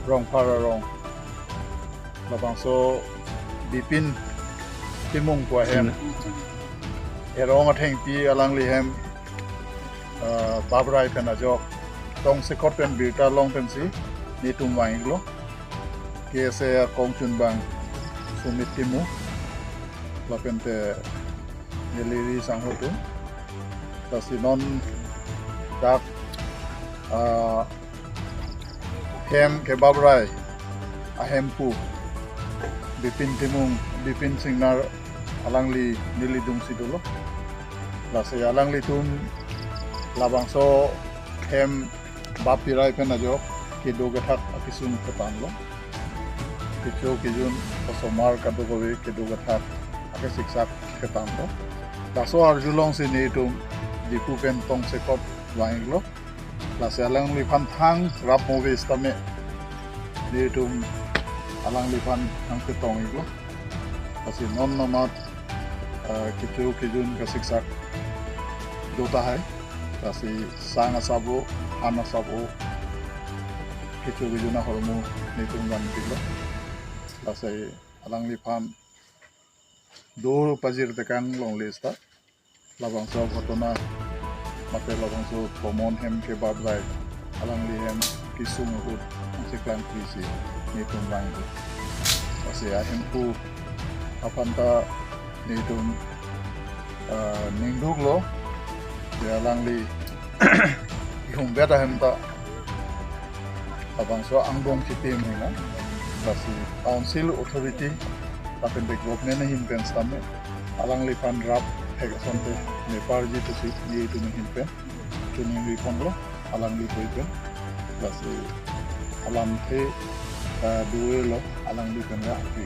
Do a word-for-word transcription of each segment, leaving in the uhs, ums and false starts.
Rongphar arong, labangso Bipin Timung pu ahem, Erong athengpi alangli hem, ah, Babrai pen ajok tongsekot pen birta long pensi netum vang-iklo. K S A akongchunbang Sumit Timung, lapente neli ri sangho atum. Lasi non dak, ah, hem ke Babrai ahemphu Bipin Timung, Bipin Singnar alangli neli dungsi dolo. Lasi alanglitum labangso hem bap pirai pen ajok kedo kethak akesung ketanlo. Kecho kejun, osomar kadokave kedo kethak akesiksak ketanlo. Laso arjulongsi netum Diphu pen tongsekot vang-iklo. Lasi alangliphan thang rap move sitame netum alangliphan thang ketong-iklo. Lasi non namat, ah, kecho kejun kasiksak do tahai. Lasi sang asap-o, han asap-o, kecho kejun ahormu netum van-iklo. Lasi alangliphan do pajir tekang longle seta labangso ghotona mate labangso common hem ke Babrai alangli hem kesung ahut angse klangkri si netum vang-iklo. Lasi ahemphu aphan ta netum, ah, ningduklo, ya alangli ihum bet ahem ta labangso angbong chitim hena, lasi council authority lapen development ahin pen sitame alangliphan rap thek asonte neparji pusi netum ahin pen chiningri ponlo, alangli pui pen. Lasi alamthe, ah, duelo alangli pen ya api.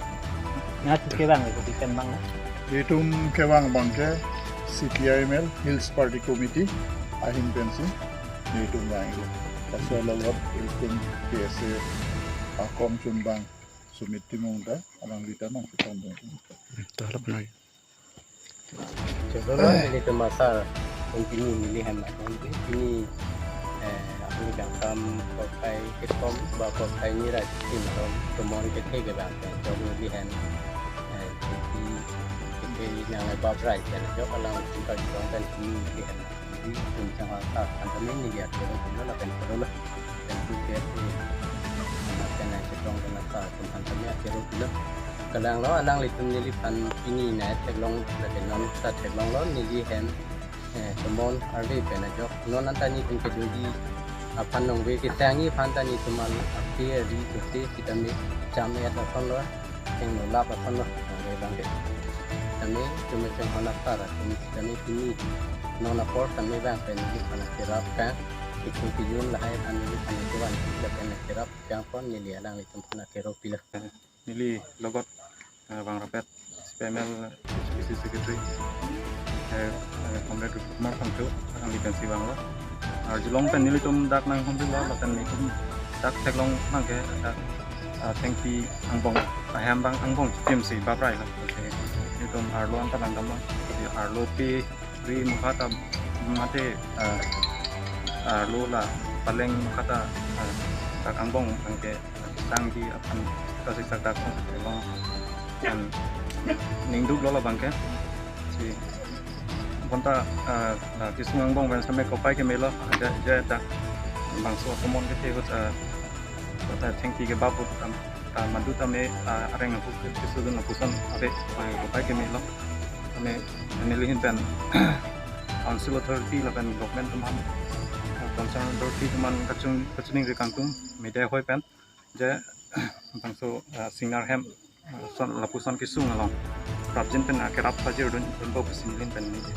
Nat kevang le, di pen bang. Netum kevang abang ke C P I M L Hills Party Committee ahin pensi netum vang-iklo. Laso along lot netum K S A akongchunbang Sumit Timung ta alangli ta nangchetong dun. Tahlap nai. Chevron nelitum asar, pini neli hem akong pini, eh, apni jangkam porphai kethom ba porphai ni ra tim aron tomon kethe kevang pen jok neli hem, eh, kethe, kethe nang Babrai pen jok alanglitum kachetong pen pini neli hem. Neli tum chang asar, antame neli akero pilo lapen kero lo. Pen tu ke, eh, anak pen nangchetong pen asar atum antame akero pilo. Kalanglo alanglitum neliphan pini nangtheklong, lapen non ta theklonglo neli hem, eh, tomon arve pen ajok. Non anta netum kedoji aphan nongve ketangji aphan ta netum an ape ari tote sitame cham-et asonlo, hengno lap asonlo, nongve abang ke. Tame, tame cheng hona para, tame, tame pini non apor tame vang pen neliphan akerap kang, kecho kejun lahai aphan neliphan kevan, lapen akerap kang pon neli alanglitum aphan akero pilo. Neli logot, eh, vang rapet C P I M L H P C Secretary, eh, eh, Comrade Kumar Phangcho, alangli pensi vanglo. Arjulong pen nelitum dak nanghumrilo, lapen netum dak theklong abangke dak, ah, thengpi angbong, ahem abang angbong chitim si Babrai lo. Oke. Netum arlo anta langdamlo. Jadi arlo piri mukha ta mate, ah, arlo la paleng mukha ta, ah, dak angbong abangke sangdi aphan kasiksak dak song theklong. Dan ningduklo labangke. Si bonta, ah, la kesung angbong pen sitame kopai kemelo, aja, aja dak bangso tomon kethe ahut, ah, kota thengpi kebap ahut tam, ta madu tame, ah, areng ahut kesudun lapuson ave, ah, kopai kemelo. Tame neli ahin pen council authority lapen government atum aphan, ah, concern authority atum aphan kachung, kachiningri kangtung media hoi pen. Je bangso, ah, Singnar hem, ah, son, lapuson kesung along prapjin pen akerap pajir dun, dunpo pusi neli ahin pen neli.